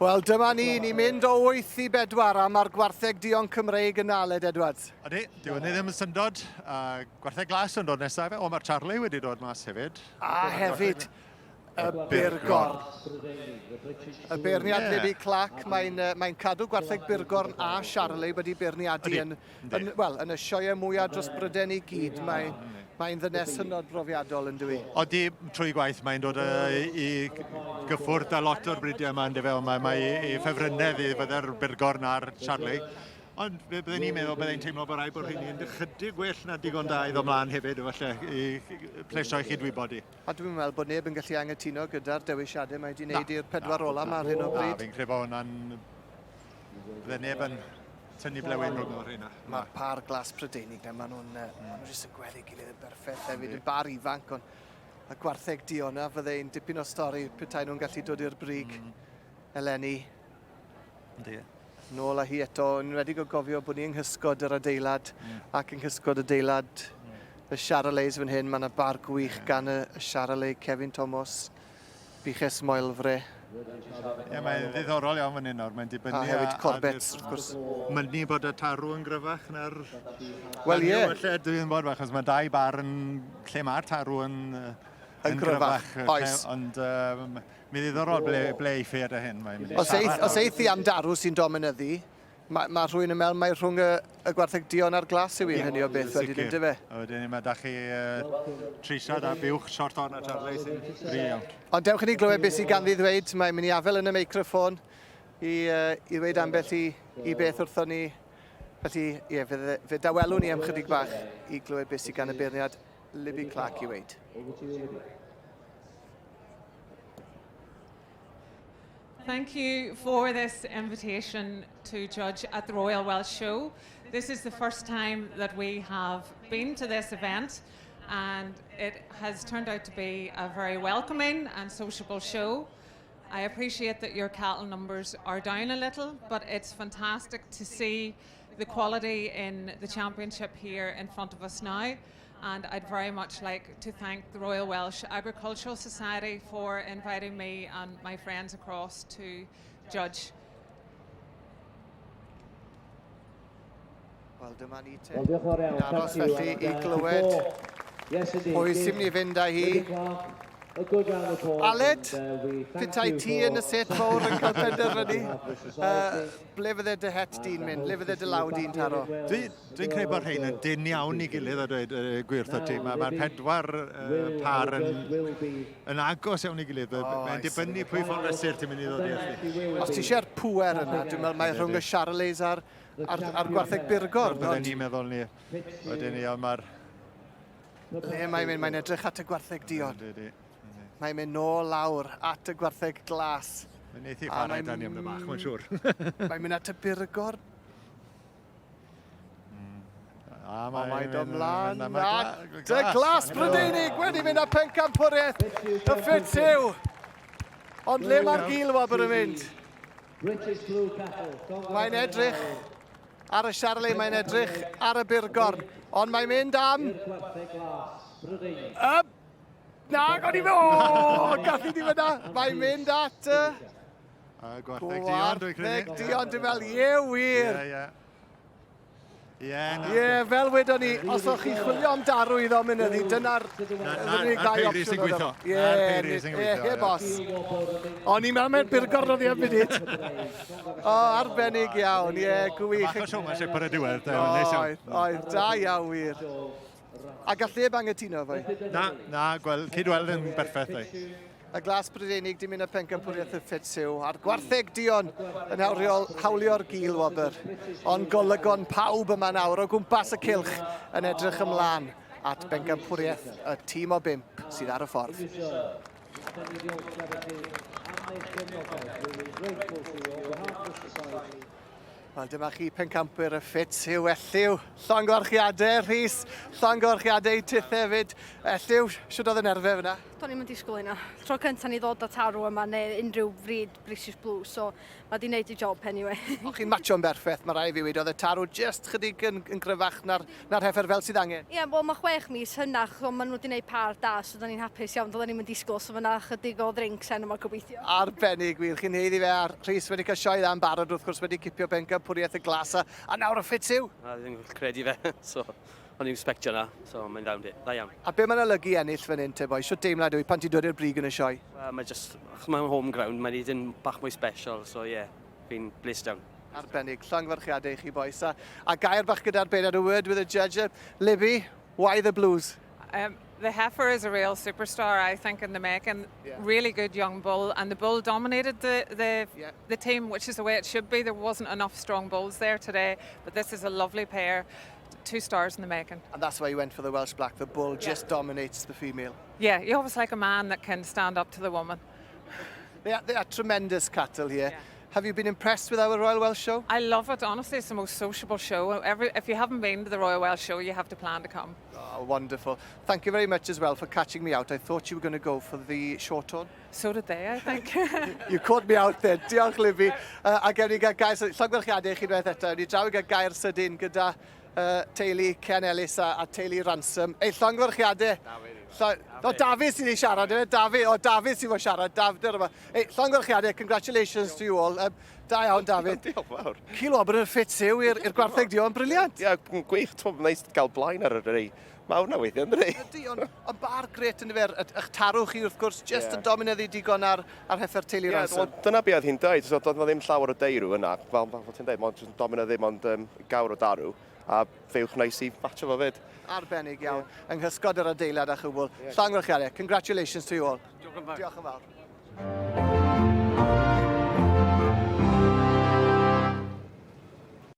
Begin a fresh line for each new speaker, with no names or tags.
Wel, dyma ni, ni'n mynd o 8 i 4 a mae'r gwartheg duon Cymreig yn Aled Edwards.
Ydy, dyw hynny ddim yn syndod. A gwartheg glas yn dod nesaf. O, mae'r Charlie wedi dod mas hefyd.
A hefyd, y Burgorn. Y beirniad yeah. Libby Clark, mae'n mae cadw gwartheg Burgorn a Charlie wedi beirniadu yn, yn, well, yn y sioeau mwyaf dros Bryden i gyd. Mae'n mae ddynes hynod brofiadol yn dwi.
Odi, trwy gwaith mae'n dod i gyffwrdd â lot o'r bridiau yma, yndyfe, ond mae, mae ei ffefrynnau i fydde'r Burgorn a'r Charlie. Ond fe bydden ni'n meddwl byddai'n teimlo bod rhaid bod rheini yn ychydig gwell na digon da iddo mlaen hefyd, efallai, i plesio i chydwybod i.
A dwi'm yn meddwl bod neb yn gallu anghytuno gyda'r dewisiadau mae wedi wneud i'r pedwar ola yma ar hyn o bryd.
Na, fi'n credu bod hwnna'n... Bydde neb yn tynnu blewyn rhwng o'r hynna.
Mae'r par glas Prydeinig na, maen nhw'n mm. ma nhw jyst yn gweddu gilydd yn berffaith hefyd, yn bar ifanc, ond y gwartheg duon na fyddai'n dipyn o stori petai nhw'n gallu dod i'r brig mm. eleni.
Yndi.
Nôl â hi eto, yn enwedig o gofio bod ni yng nghysgod yr adeilad mm. ac yng nghysgod adeilad mm. y Charolais fan hyn. Mae yna bar gwych yeah. gan y, y Charolais Kevin Thomas, Buches Moelfre.
Ie, yeah, mae'n ddiddorol iawn fan hyn nawr. Mae'n dibynnu...
A hefyd Corbett, wrth gwrs.
Mynnu bod y tarw yn gryfach na'r...
Wel, ie.
Yeah. Lle dwi'n bod, achos mae dau bar yn... Lle mae'r tarw yn...
Yn gryfach, oes.
Ond um, Mi ddiddorol ble, ble eiff hi ar hyn. Mae'n mynd i
Os eith, os eith hi am darw sy'n dominyddu, mae, mae rhywun yn meddwl mai rhwng y, y gwartheg duon a'r glas yw hi yn hynny o beth wedyn, yndyfe?
A wedyn mae da chi uh, trisiad a buwch short on a Charlie sy'n bri iawn.
Ond dewch i ni glywed beth sydd ganddi ddweud. Mae'n mynd i afel yn y meicroffon i, uh, i ddweud ambell i, i beth wrthon ni. Felly, ie, fe, fe dawelwn ni am chydig bach i glywed beth sydd gan y beirniad Libby Clark i weud.
Thank you for this invitation to judge at the Royal Welsh Show. This is the first time that we have been to this event and it has turned out to be a very welcoming and sociable show. I appreciate that your cattle numbers are down a little, but it's fantastic to see the quality in the championship here in front of us now. And I'd very much like to thank the Royal Welsh Agricultural Society for inviting me and my friends across to judge.
Wel, dyma ni te. Yn aros felly i glywed pwy sy'n mynd i fynd â hi. Aled, petai ti yn y set fawr yn cael penderfynu, uh, ble fydde dy het di'n mynd? Ble fydde dy law di'n taro?
Dwi'n dwi credu bod rhain yn dyn iawn i gilydd a dweud uh, gwir wrth ti. Mae'r ma pedwar uh, par yn, yn agos iawn i gilydd. Oh, Mae'n dibynnu pwy ffordd fesur ti'n mynd i ddod i allu.
Os ti eisiau'r pŵer yna, dwi'n meddwl mae rhwng y Charolais a'r, ar, ar gwartheg Burgor.
Byddwn ni'n meddwl ni. Wedyn ni, ond mae'r
Le mae'n mynd? Mae'n edrych at y gwartheg duon. Mae'n mynd nôl lawr at y gwartheg glas.
Mae'n neith i chwarae dan ni am y bach, mae'n siŵr.
Mae'n mynd at y burgor. Mm. A mae'n mae dod mlaen at y glas Brydeinig wedi mynd â pencampwriaeth y ffit yw. Ond le mae'r gil wobr yn mynd? Mae'n edrych Ar y Charlie mae'n edrych ar y Burgorn, ond mae'n mynd am... Y... Na, o'n i... O, gallu di fyna. Mae'n mynd at y...
Gwartheg duon, dwi'n credu.
Gwartheg duon, dwi'n meddwl, ie wir.
Ie, ie. Ie,
Ie, fel wedon ni, os o'ch chi'n chwilio am darw i ddominyddu, dyna'r unig ddau
opsiwn. sy'n gweithio.
Ie, ie, heb os. O'n i'n meddwl mai'r burgorn oedd hi am funud. O, arbennig iawn, ie, gwych.
Bach o showmanship ar y diwedd, de, neis iawn.
Oedd, oedd, da iawn wir. A gall neb angytuno efo i.
Na, na, gweld, cyd-weld yn berffaith, dwi.
Y glas Brydeinig di mynd â pencampwriaeth y Fitzhugh, a'r gwartheg duon yn hawlio, hawlio'r gil wobr. Ond golygon pawb yma nawr o gwmpas y cylch yn edrych ymlaen at bencampwriaeth y tîm o bump sydd ar y ffordd. Wel, dyma chi pencampwyr y ffit yw Elliw. Llongyfarchiadau, Rhys. Llongyfarchiadau i tith hefyd. Elliw, siwt oedd y nerfau fyna?
Do'n i'm yn disgwyl hynna. Tro cynta ni ddod â tarw yma neu unrhyw frid British Blue, so mae di wneud ei job anyway.
O'ch chi'n matcho'n berffaith, mae rhaid fi weud. Oedd y tarw just chydig yn, yn gryfach na'r, na'r heffer fel sydd angen.
Ie, yeah, wel mae 6 mis hynach, so maen nhw wedi gwneud par da, so da ni'n hapus iawn. Doedden ni'm yn disgwyl, so fyna chydig o ddrinks heno yma gobeithio.
Arbennig wir, chi'n haeddu fe a Rhys wedi cael sioe dda yn barod wrth gwrs wedi cipio bencampwriaeth y glas a, a nawr y ffit yw.
Na, ddim yn credu fe, so o'n i'n expectio na, so mae'n dda, dda iawn.
A be mae'n olygu ennill fan hyn te boi? Shwt deimlad yw i pan ti'n dod i'r brig yn y sioe?
Wel, mae just, achos mae'n home ground, mae'n un bach mwy special, so ie, yeah, fi'n blissed iawn.
Arbennig, llongyfarchiadau i chi bois. A, a gair bach gyda'r beirniad, a word with the judge. Libby, why the blues?
The heifer is a real superstar, I think, in the making. Really good young bull, and the bull dominated the the team, which is the way it should be. There wasn't enough strong bulls there today, but this is a lovely pair. Two stars in the making.
And that's why you went for the Welsh Black. The bull just dominates the female.
Yeah, you always like a man that can stand up to the woman.
They are tremendous cattle here. Have you been impressed with our Royal Welsh Show?
I love it. Honestly, it's the most sociable show. If you haven't been to the Royal Welsh Show, you have to plan to come.
Oh, wonderful. Thank you very much as well for catching me out. I thought you were going to go for the short horn.
So did they, I think.
You caught me out there. Diolch, Libby. A gewn ni gael gair sydyn. Llongyfarchiadau i chi unwaith eto. Ni draw i gael gair sydyn gyda teulu Ken Ellis a teulu Ransom. Ei, llongyfarchiadau. Dafydd. O, Dafydd sy'n ei siarad, efe? Dafydd, o, Dafydd sy'n fod siarad. Dafydd yma. Ei, llongyfarchiadau, congratulations to you all. Da iawn, Dafydd.
Diolch fawr.
Cil wobr yn ffit yw i'r gwartheg duon, brilliant.
Ie, yeah, gwych, ti'n neis gael blaen ar y rei mawr na weithiau, ynddi?
Ydy, ond bar grêt yn efe, eich tarw chi wrth gwrs, just yn dominyddu digon ar heffer teulu
Ie,
Ransom.
Wel, dyna be oedd hi'n dweud, so, doedd 'na ddim llawer o deirw yna, fel ti'n dweud, mond jyst yn dominyddu, mond gawr o darw, a feuch neis i matcho fo fyd.
Arbennig iawn, yng nghysgod yr adeilad a chwbl. Yeah. Llongyfarchiadau, congratulations to you all.
Diolch yn fawr.
Diolch yn fawr.